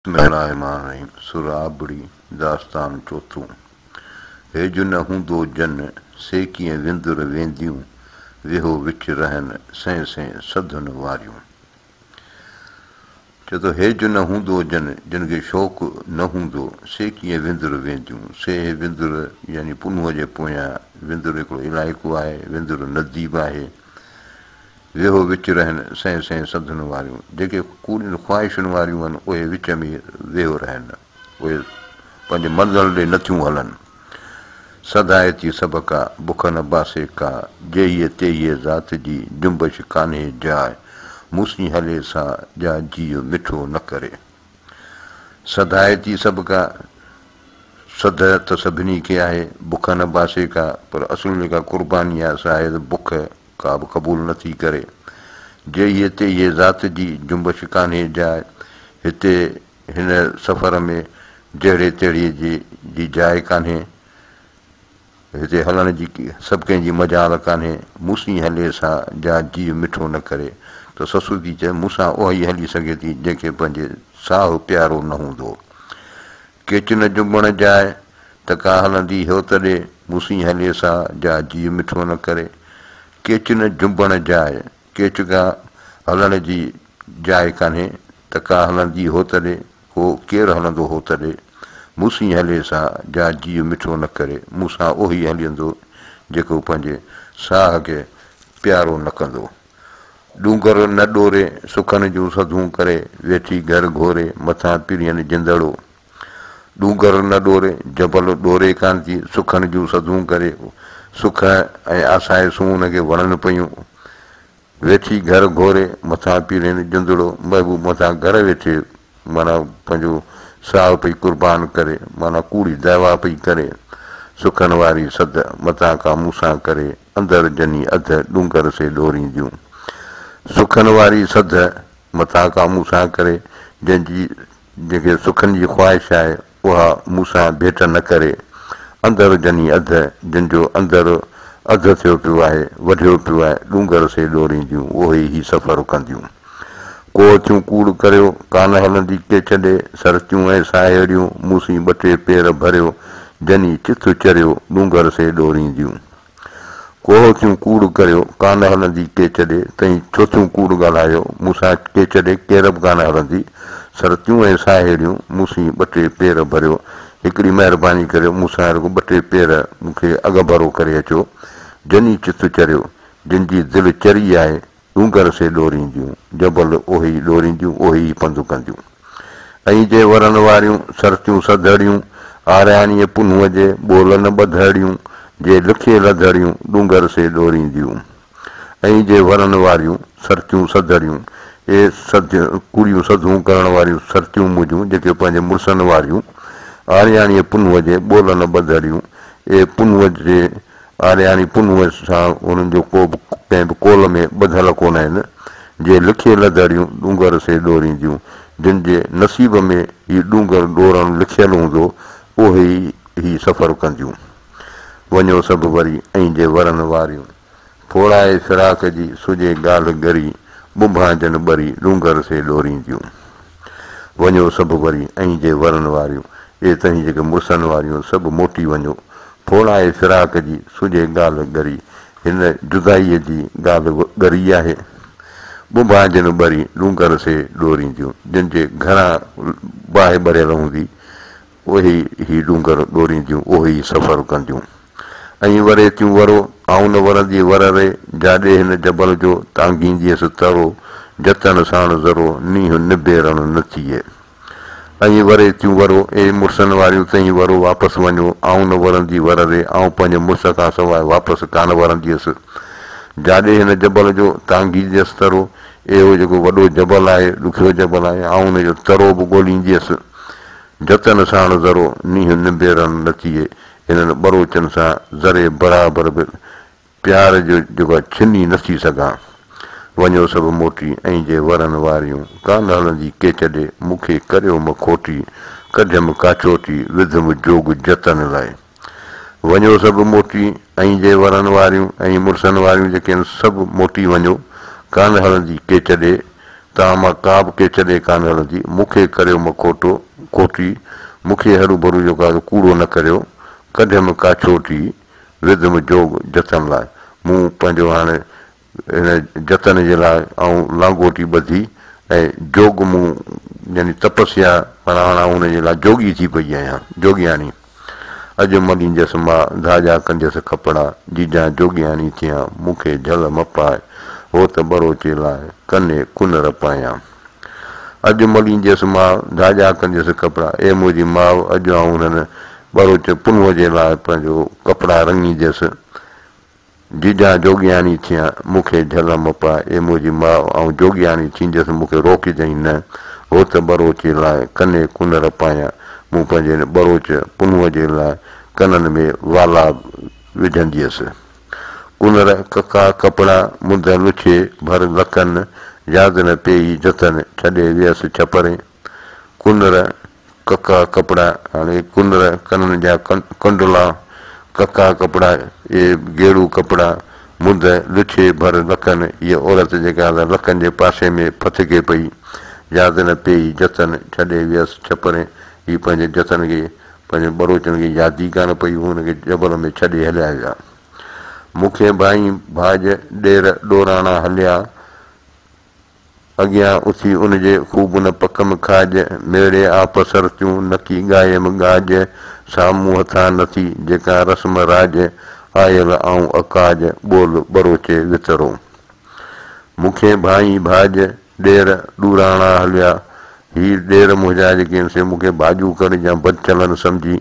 بسم الله الرحمٰن الرحيم سر آبڙي، داستان چوٿون، هيج نه هوندو جن، سي ڪيئن وندر وينديون، ويهو وچ رهن، سين سين سڌن واريون. چئي ٿو هيج نه هوندو جن، جن کي شوق نه هوندو، سي ڪيئن وندر وينديون، سي هي وندر يعني پنهونء جي پويان، وندر هڪڙو علائقو آهي، وندر ندي به آهي، ويهو وچ رهن سئين سئين سڌن واريون، جيڪي ڪوڙين خواهشن واريون آهن، اهي وچ ۾ ويهو رهن، اهي پنهنجي منزل ڏي نٿيون هلن. سڌائي ٿي سڀڪا، بک نه باسي ڪا، جيهيء تيهيء ذات جي، جنبش ڪانهي جاء، مون سين هلي سا، جا جيء مٺو نه ڪري. سڌائي ٿي سڀڪا، سڌ ته سڀني کي آهي، بک نه باسي ڪا، پر اصل جيڪا قرباني آهي، سا آهي ته بک ڪا به قبول نه ٿي ڪري. جيهي تيهي ذات جي جنبش ڪانهي جاء، هتي هن سفر ۾ جهڙي تهڙي جي جي جاء ڪانهي. هتي هلڻ جي سڀ ڪنهن جي مجال ڪانهي. مون سين هلي سا جا جيء مٺو نه ڪري. ته سسئي ٿي چئي، مون سان اها ئي هلي سگهي ٿي، جنهن کي پنهنجي ساهه پيارو نه هوندو. ڪيچ نه جنبڻ جاء، ته ڪا هلندي هوت ڏي، مون سين هلي سا، جا جيء مٺو نه ڪري. ڪيچ نه جنبڻ جاء، ڪيچ ڪا هلڻ جي جاء ڪانهي، ته ڪا هلندي هوت ڏي، ڪو ڪير هلندو هوت ڏي. مون سين هلي سا، جا جيء مٺو نه ڪري. مون سان اهوئي هليندو، جيڪو پنهنجي ساهه کي پيارو نه ڪندو. ڏونگر نه ڏوري، سکن جون سڌون ڪري، ويٺي گهر گهوري، مٿان پرين جندڙو. ڏونگر نه ڏوري، جبل ڏوري ڪانه ٿي، سکن جون سڌون ڪري، سک ۽ آسائشون ان کي وڻن پيون. ويٺي گهر گهوري، مٿان پرين جندڙو. محبوب مٿان گهر ويٺي معنيٰ پنهنجو ساهه پئي قربان ڪري، معنيٰ ڪوڙي دعويٰ پئي ڪري. سکن واري سڌ، متان ڪا مون سان ڪري. اندر جني اڌ ڏونگر سي ڏورينديون. سکن واري سڌ متان ڪا مون سان ڪري، جنهن جي جنهن کي سکن جي خواهش آهي، اها مون سان ڀيٽ نه ڪري. اندر جني اڌ، جن جو اندر اڌ ٿيو پيو آهي، وڍيو پيو آهي، ڏونگر سي ڏورينديون، اهي ئي سفر ڪنديون. ڪوهه ٿيون ڪوڙ ڪريو، ڪانه هلندي ڪيچ ڏي، سرتيون ۽ ساهيڙيون، مون سين ٻه ٽي پير ڀريو، جني چت چريو، ڏونگر سي ڏورينديون. ڪوهه ٿيون ڪوڙ ڪريو، ڪانه هلندي ڪيچ ڏي، تئين ڇو ٿيون ڪوڙ ڳالهايو، مون سان ڪيچ ڏي ڪير به ڪانه هلندي، سرتيون ۽ ساهيڙيون، مون سين ٻه ٽي پير ڀريو، هڪڙي مهرباني ڪريو، مون سان رڳو ٻه ٽي پير مون کي اڳڀرو ڪري اچو، جني چت چريو، جن جي دل چري آهي، ڏونگر سي ڏورينديون، جبل اهي ئي ڏورينديون، اهي ئي پنڌ ڪنديون. ۽ جي ورن واريون، سرتيون سڌڙيون، آرياڻيء پنهونء جي ٻول نه ٻڌڙيون، جي لکي لڌڙيون، ڏونگر سي ڏورينديون. ۽ جي ورن واريون، سرتيون سڌڙيون، اي سڌ، ڪوڙيون سڌون ڪرڻ واريون سرتيون منهنجون، جيڪي پنهنجي مڙسن واريون، آرياڻيء پنهونء جي ٻول نه ٻڌڙيون، اي پنهونء جي آرياڻي پنهونء سان انهن جو ڪو به ڪنهن به قول ۾ ٻڌل ڪونه آهن، جي لکي لڌڙيون ڏونگر سي ڏورينديون، جن جي نصيب ۾ هي ڏونگر ڏورڻ لکيل هوندو، اهي ئي هي سفر ڪنديون. وڃو سڀ وري ۽ جي ورن واريون. ڦوڙائي فراق جي سڄي ڳالهه ڳري، ٻنڀان جن ٻري ڏونگر سي ڏورينديون. وڃو سڀ وري ۽ جي ورن واريون، اي تنهين جيڪي مڙسن واريون، سڀ موٽي وڃو. ڦوڙائي فراق جي سڄي ڳالهه ڳري، هن جدائيء جي ڳالهه ڳري آهي. ٻنڀان جن ٻري ڏونگر سي ڏورينديون، جن جي گهران باهه ٻريل هوندي، اهي ئي هي ڏونگر ڏورينديون، اهي ئي سفر ڪنديون. ائين وري تيون ورو، آئون نه ورندي ور ري، جاڏي هن جبل جو، تانگهينديس ترو، جتن ساڻ ذرو، نينهن نبيرڻ نه ٿئي. ائين وري تيون ورو، اي مڙسن واريون تئين ورو واپس وڃو، آئون نه ورندي ور ري، آئون پنهنجي مڙس کان سواء واپس ڪانه ورنديس. جاڏي هن جبل جو، تانگهينديس ترو، اهو جيڪو وڏو جبل آهي، ڏکيو جبل آهي، آئون ان جو ترو به ڳولينديس. جتن ساڻ ذرو نينهن نبيرڻ نه ٿئي، هنن ٻروچن سان ذري برابر به پيار جو جيڪو آهي ڇني نه ٿي سگهان. وڃو سڀ موٽي ۽ جي ورن واريون، ڪانه هلندي ڪيچ ڏي، مون کي ڪريو م کوٽي، ڪڍيم ڪاڇوٽي، وڌم جوڳ جتن لاء. وڃو سڀ موٽي ۽ جي ورن واريون ۽ مڙسن واريون جيڪي آهن سڀ موٽي وڃو، ڪانه هلندي ڪيچ ڏي، توهان مان ڪا به ڪيچلي ڪانه هلندي، مون کي ڪريو مکوٽو، کوٽي، مون کي هروڀرو جيڪو آهي سو ڪوڙو نه ڪريو، ڪڍيم ڪاڇوٽي، وڌم جوڳ جتن لاء. مون پنهنجو هاڻي هن جتن جي لاء آئون لانگوٽي ٻڌي ۽ جوڳ مون يعني تپسيا معنيٰ هاڻ آئون ان جي لاء جوڳي ٿي پئي آهيان، جوڳياڻي. اڄ ملينديس ماء، ڌاڄا ڪنديس کپڙا، جيجان جوڳياڻي ٿيان، مون کي جهل م پاء، هوت ٻروچي لاء، ڪني ڪنر پايان. اڄ ملينديس ماء، ڌاڄا ڪنديس ڪپڙا، اي منهنجي ماء، اڄ آئون هنن ٻروچ پنهونء جي لاء پنهنجو ڪپڙا رڱينديس، جيجان جوڳياڻي ٿيان، مون کي جهل م پاء، اي منهنجي ماء، آئون جوڳياڻي ٿينديس، مون کي روڪجئين نه، هوت ٻروچي لاء، ڪني ڪنر پايان، مون پنهنجي هن ٻروچ پنهونء جي لاء ڪنن ۾ والا وجهنديس. ڪنر، ڪڪا، ڪپڙا، منڌ لڇي، ڀر لڪن، ياد نه پيئي جتن، ڇڏي ويس ڇپرين. ڪنر، ڪڪا ڪپڙا، هاڻي ڪنر ڪنن جا ڪنڊلا، ڪڪا ڪپڙا، اهي گيڙو ڪپڙا، مند، لڇي ڀر لڪن، هيء عورت جيڪا ته لڪن جي پاسي ۾ ڦٿڪي پئي، ياد نه پيئي جتن، ڇڏي ويس ڇپرين، هي پنهنجي جتن کي، پنهنجن ٻروچن کي ياد ئي ڪانه پئي، هو هن کي جبل ۾ ڇڏي هليا ويا. مون کي ڀائين ڀاڄ، ڏير ڏوراڻا هليا. اڳيان اٿي ان جي خوب نه پڪم کاڄ، ميڙي آپ سرتيون، نڪي ڳايم ڳاڄ، سا مون هٿان نه ٿي، جيڪا رسم راڄ، آيل آئون اڪاڄ، ٻول ٻروچي وترو. مون کي ڀانئي ڀاڄ، ڏير ڏوراڻا هليا، هي ڏير منهنجا جيڪي آهن سي مون کي ڀاڄو ڪر يا بدچلن سمجهي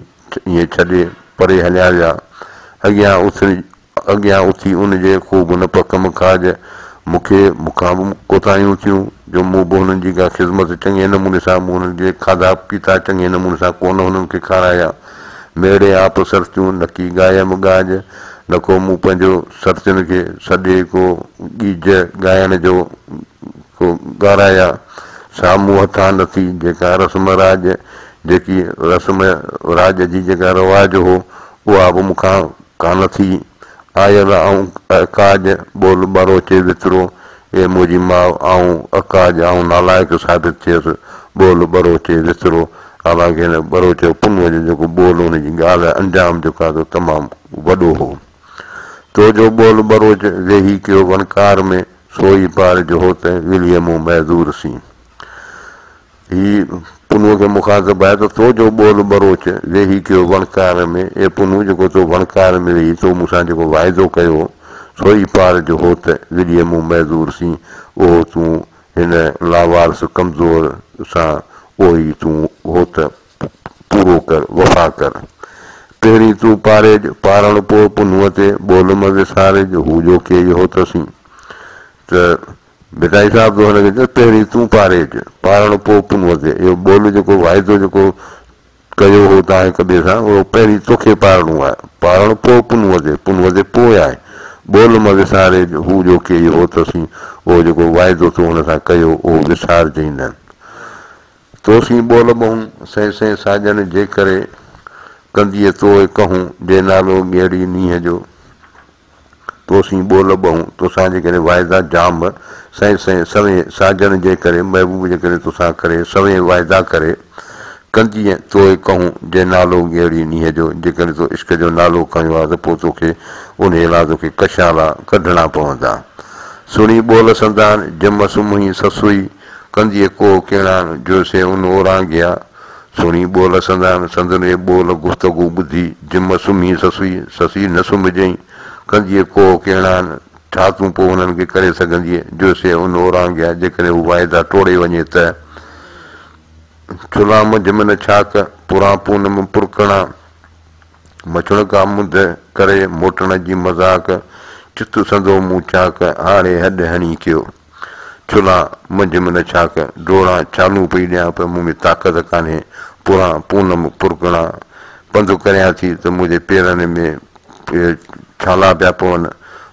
ائين ڇڏي پري هليا ويا. اڳيان اٿي اڳيان اٿي ان جي خوب نه پڪم کاڄ، مون کي مون کان به ڪوتاهيون ٿيون، جو مون به هنن جي ڪا خذمت چڱي نموني سان مون هنن جي کاڌا پيتا چڱي نموني سان ڪونه هنن کي کارايا. ميڙي آپ سرتيون، نڪي ڳايم ڳاڄ، نڪو مون پنهنجو سرتين کي سڏي ڪو ڳيج ڳائڻ جو ڪو ڳارايا. سا مون هٿان نه ٿي، جيڪا رسم راڄ، جيڪي رسم راڄ جي جيڪا رواج هو، اها به مون کان ڪانه ٿي. آيل آئون اڪاڄ، ٻول ٻروچي وترو، اي منهنجي ماء، آئون اڪاڄ، آئون نالائق ثابت ٿيس، ٻول ٻروچي وترو. حالانڪه هن ٻروچ پنهونء جو جيڪو ٻول ان جي ڳالهه انجام جيڪو آهي سو تمام وڏو هو. تو جو ٻول ٻروچ، ويهي ڪيو وڻڪار ۾، سو ئي پار جو هوت، ولهيء مون معذور سين. هي پنهون کي مخاطب آهي ته تو جو ٻول ٻروچ، ويهي ڪيو وڻڪار ۾، اي پنهون جيڪو تو وڻڪار ۾ ويهي تو مون سان جيڪو واعدو ڪيو هو، سو ئي پار جو هوت، وليء مون معذور سين، اهو تون هن لاوارث ڪمزور سان اهو ئي تون هوت پورو ڪر، وفا ڪر. پهرين تون پاريج، پارڻ پوء پنهونء تي، ٻول م وساريج، هو جو ڪيئي هوت سين. ته ڀٽائي صاحب به هن کي چيو، پهرين تون پاريج، پارڻ پوء پنهونء تي. اهو ٻول جيڪو واعدو جيڪو ڪيو هو توهان هڪ ٻئي سان، اهو پهرين توکي پارڻو آهي، پارڻ پوء پنهونء تي، پنهونء تي پوء آهي. ٻول م وساريج، هو جو ڪيئي هوت سين، اهو جيڪو واعدو تو هن سان ڪيو، اهو وسارجئين نه. توسين ٻول ٻهون، سين سين ساڄن جي ڪري، ڪنديء توء ڪهون، جي نالو ڳيڙي نينهن جو. توسين ٻول ٻهون، توسان جيڪڏهن واعدا جام، سئين سئين سوين ساجن جي ڪري، محبوب جي ڪري توسان ڪري، سوين واعدا ڪري، ڪندينء توء ڪهون، جي نالو ڳيڙي نينهن جو، جيڪڏهن تو عشق جو نالو کنيو آهي ته پوء توکي انهيء لاء توکي ڪشالا ڪڍڻا پوندا. سڻي ٻول سندان، جم سمهين سسئي، ڪنديء ڪوهه ڪيڻان، جو سي ان اورانگهيا. سڻي ٻول سندان، سندن اهي ٻول، گفتگو، ٻڌي، جم سمهي سسئي، سسئي نه سمهجئين، ڪنديء ڪوهه ڪيڻان، ڇا تون پوء انهن کي ڪري سگهندينء، جو سي ان اورانگهيا، جيڪڏهن هو واعدا ٽوڙي وڃي ته. ڇلان منجهه من ڇاڪ، پران پونم پرڪڻا، مڇڻ ڪا منڌ ڪري موٽڻ جي مذاق، چت سندو مون چاڪ، هاڙهي هڏ هڻي ڪيو. ڇلان منجهه م نه ڇاڪ، ڊوڙان ڇالون پئي ڏيان پر مون ۾ طاقت ڪانهي، پران پونم پرڪڻا، پنڌ ڪريان ٿي ته منهنجي پيرن ۾ ڇالا پيا پون،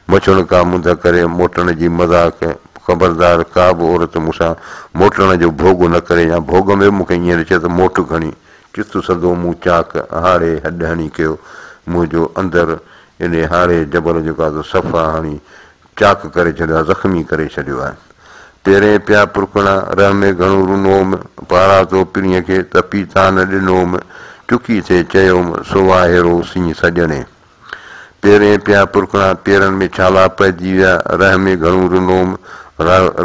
مڇڻ ڪا منڌ ڪري موٽڻ جي مذاق، خبردار ڪا به عورت مون سان موٽڻ جو ڀوڳ نه ڪري يا ڀوڳ ۾ به مون کي ائين نه چئي ته موٽ کڻي، چت سڌو مون چاڪ، هاڙهي هڏ هڻي ڪيو، منهنجو اندر انهي هاڙهي جبل جو ڪا ته صفا هڻي چاڪ ڪري ڇڏيو آهي، زخمي ڪري ڇڏيو آهي. پيرين پيا پرکڻا، رهه ۾ گهڻو رنوم، پاراتو پرينء کي، ته پيتا نه ڏنوم، چڪي ٿئي چيوم، سو واهيرو سين سڄڻي. پيرين پيا پرکڻا، پيرن ۾ ڇالا پئجي ويا، رهه ۾ گهڻو رنوم،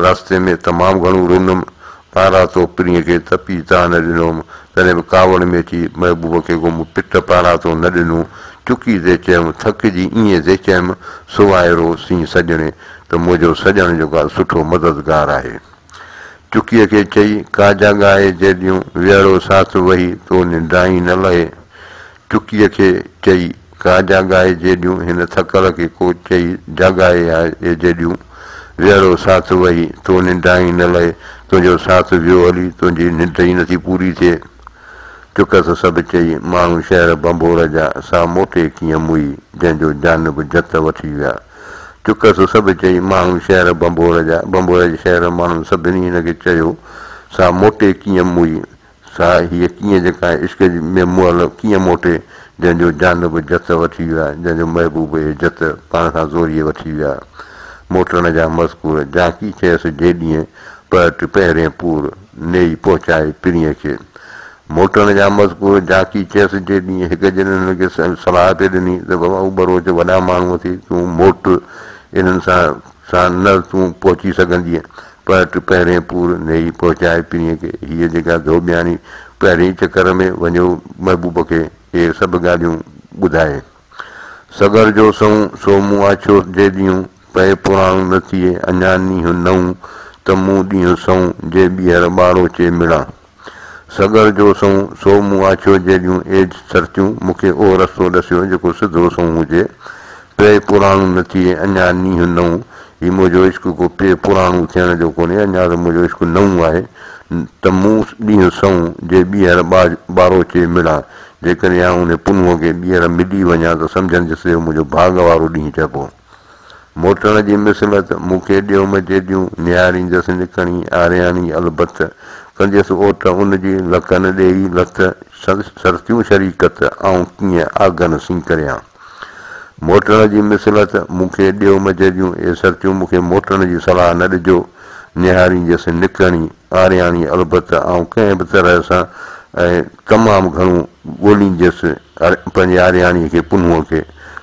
رستي ۾ تمام گهڻو رنم، پاراتو پرينء کي، ته پيتا نه ڏنوم، تڏهن به ڪاوڙ ۾ اچي محبوب کي ڪو مون پٽ پاراتو نه ڏنو، چڪي ٿئي چيم، ٿڪجي ائين ٿئي چيم، سو واهيرو سين سڄڻي. ته منهنجو سڄڻ جيڪو آهي سٺو مددگار آهي. چڪيء کي چئي، ڪا جاڳائي جيڏيون، ويهڙو ساٿ وهي، تو ننڊائين نه لهي. چڪيء کي چئي، ڪا جاڳائي جيڏيون، هن ٿڪل کي ڪو چئي جاڳائي آء جيڏيون، ويهڙو ساٿ وهي، تو ننڊائين نه لهي. تنهنجو ساٿ ويو هلي، تنهنجي ننڊ ئي نٿي پوري ٿئي. چڪس سڀ چئي، ماڻهو شهر ڀنڀور جا، سا موٽي ڪيئن موئي، جنهن جو جانب جت وٺي ويا. چڪس سڀ چئي، ماڻهو شهر ڀنڀور جا، ڀنڀور جي شهر ماڻهن سڀني هن کي چيو، سا موٽي ڪيئن موئي، سا هيء ڪيئن جيڪا عشق ۾ مئل ڪيئن موٽي، جنهن جو جانب جت وٺي ويا، جنهن جو محبوب اهي جت پاڻ کان زوريء وٺي ويا. موٽڻ جا مذڪور، جاڪي چيس جيڏينهن، پهٽ پهرين پور، نيئي پهچائي پرينء کي. موٽڻ جا مذڪور، جاڪي چيس جي ڏينهن هڪ جن هن کي صلاح پئي ڏني ته بابا هو ٻروچ وڏا ماڻهو اٿئي، تون موٽ، انهن سان نه تون پهچي سگهندينء. پهٽ پهرين پور، نيئي پهچائي پرينء کي. هيء جيڪا ڌوٻياڻي پهرين چڪر ۾ وڃيو محبوب کي اهي سڀ ڳالهيون ٻڌائي. سڳر جو سنئون، سو مون آڇيو جي ڏينهن، پئي پراڻو نه ٿئي، اڃا نينهن نئون، ته مون ڏينهن سنئون، جي ٻيهر ٻاروچي مڙان. سڳر جو سنئون، سو مون آڇيو جي ڏينهن، اي سرتيون، مون کي اهو رستو ڏسيو، جيڪو سڌو سنئون هجي. پئي پراڻو نه ٿئي، اڃا نينهن نئون، هي منهنجو عشق ڪو پئي پراڻو ٿيڻ جو ڪونهي، اڃا ته منهنجو عشق نئون آهي، ته مون ڏينهن سنئون، جي ٻيهر ٻاروچي مڙان. جيڪڏهن آئون انهي پنهونء کي ٻيهر ملي وڃان ته سمجهنديس اهو منهنجو ڀاڳ وارو ڏينهن چئبو. موٽڻ جي مصلحت مون کي ڏيو م جيڏيون، نهاريندس نڪڻي، آرياڻي البت، ڪنديس اوٽ ان جي، لڪن ڏيئي لت، سرتيون شريڪت، آئون ڪيئن آگن سين ڪريان. موٽڻ جي مصلحت مون کي ڏيو م جيڏيون، اي سرتيون مون کي موٽڻ جي صلاح نه ڏجو، نهارينديس نڪڻي، آرياڻي البت آئون ڪنهن به طرح سان ۽ تمام گهڻو ڳولينديس پنهنجي آرياڻيء کي پنهونء کي،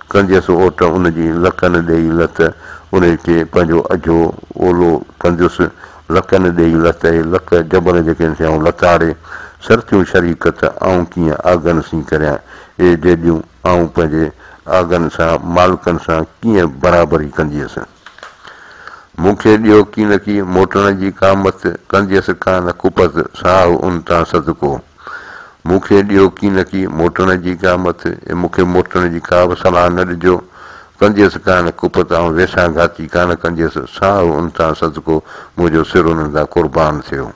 ڪنديس اوٽ ان جي لڪن ڏيئي لت، ان کي پنهنجو اجهو اولو ڪنديس، لڪن ڏيئي لت اهي لڪ جبل جيڪي آهن سي آئون لتاڙي، سرتيون شريڪت آئون ڪيئن آگن سين ڪريان، اي جيڏيون آئون پنهنجي آگن سان مالڪن سان ڪيئن برابري ڪنديس. مون کي ڏيو ڪينڪي، موٽڻ جي ڪا مت، ڪنديس ڪا نه ڪپت، ساهه ان تان صدقو. مون کي ڏيو ڪينڪي، موٽڻ جي ڪا مت، اي مون کي موٽڻ جي ڪا به صلاح نه ڏجو، ڪنديس ڪا نه ڪپت، آئون ويساهه گهاتي ڪا نه ڪنديس، ساهه ان تان صدقو، منهنجو سر انهن تان قربان ٿيو.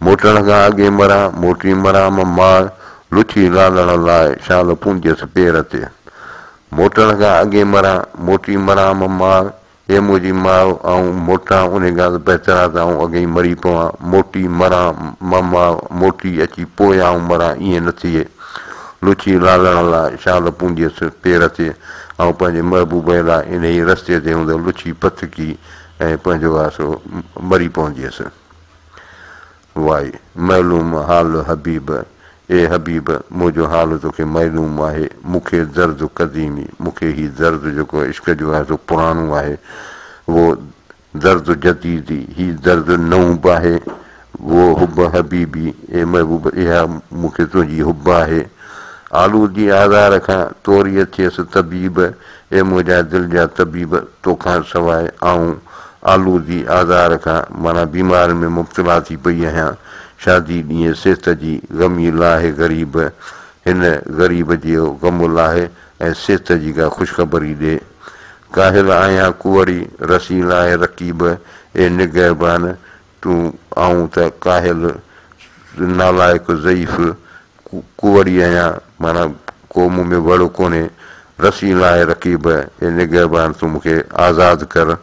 موٽڻ کان اڳي مران، موٽي مران م ماء، لڇي لالڻ لاء، شال پونجيس پير تي. موٽڻ کان اڳي مران، موٽي مران م ماء، اي منهنجي ماء، آئون موٽان انهي کان ته بهتر آ ته آئون اڳي ئي مري پوان، موٽي مران م ماء، موٽي اچي پوء آئون مران، ائين نه ٿئي. لڇي لالڻ لاء، شال پونجيس پير تي. آئون پنهنجي محبوب لاء انهيء رستي تي هوندو لڇي پٿڪي ۽ پنهنجو آسرو مري پونديس. وائي، معلوم حال حبيب، اي حبيب! منهنجو حال توکي معلوم آهي، مون کي درد قديمي، مون کي هي درد جيڪو عشق جو آهي سو پراڻو آهي، وو درد جديدي، هي درد نئون به آهي، وو حب حبيبي، اي محبوب! اها مون کي تنهنجي حب آهي. آلودي آزار کان توريء ٿيس طبيب، اي منهنجا دل جا طبيب! توکان سواء آئون آلودي آزار کان معنيٰ بيمارين ۾ مبتلا ٿي پئي آهيان. شادي ڏينهن صحت جي غمي لاهه غريب هن غريب جي غم لاهه ۽ صحت جي ڪا خوشخبري ڏي. ڪاهل آهيان ڪوئڙي رسي لاهه رقيب اي نگهبان تون آئون ته ڪاهل، نالائق، ضعيف، ڪوڙي آهيان، معنيٰ ڪو مون ۾ وڙ ڪونهي، رسي لاهه رقيب، اي نگهبان تون مون کي آزاد ڪر،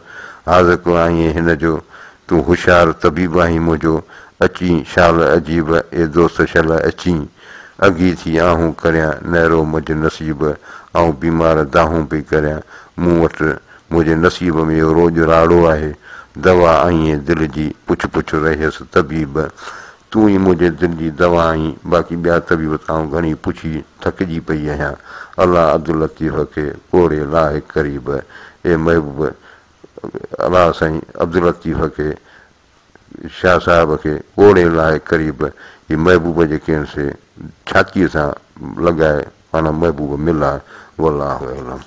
حاذق آهين هن جو، تون هوشيار طبيب آهين منهنجو، اچين شال عجيب، اي دوست شل اچين، اگهي ٿي آهون ڪريان، نهرو منهنجي نصيب، آئون بيمار دانهون پئي ڪريان، مون وٽ منهنجي نصيب ۾ اهو روڄ راڙو آهي، دوا آهين دل جي، پڇ پڇ رهيس طبيب. تون ئي منهنجي دل جي دوا آهين، باقي ٻيا طبيب ته آئون گهڻي پڇي ٿڪجي پئي آهيان. الله عبداللطيف کي ڪوڙي لاهه قريب. اي محبوب الله سائين عبداللطيف کي شاهه صاحب کي ڪوڙي لاهه قريب. هي محبوب جيڪي آهن سي ڇاتيء سان لڳائي معنيٰ محبوب ملاء. والله اعلم.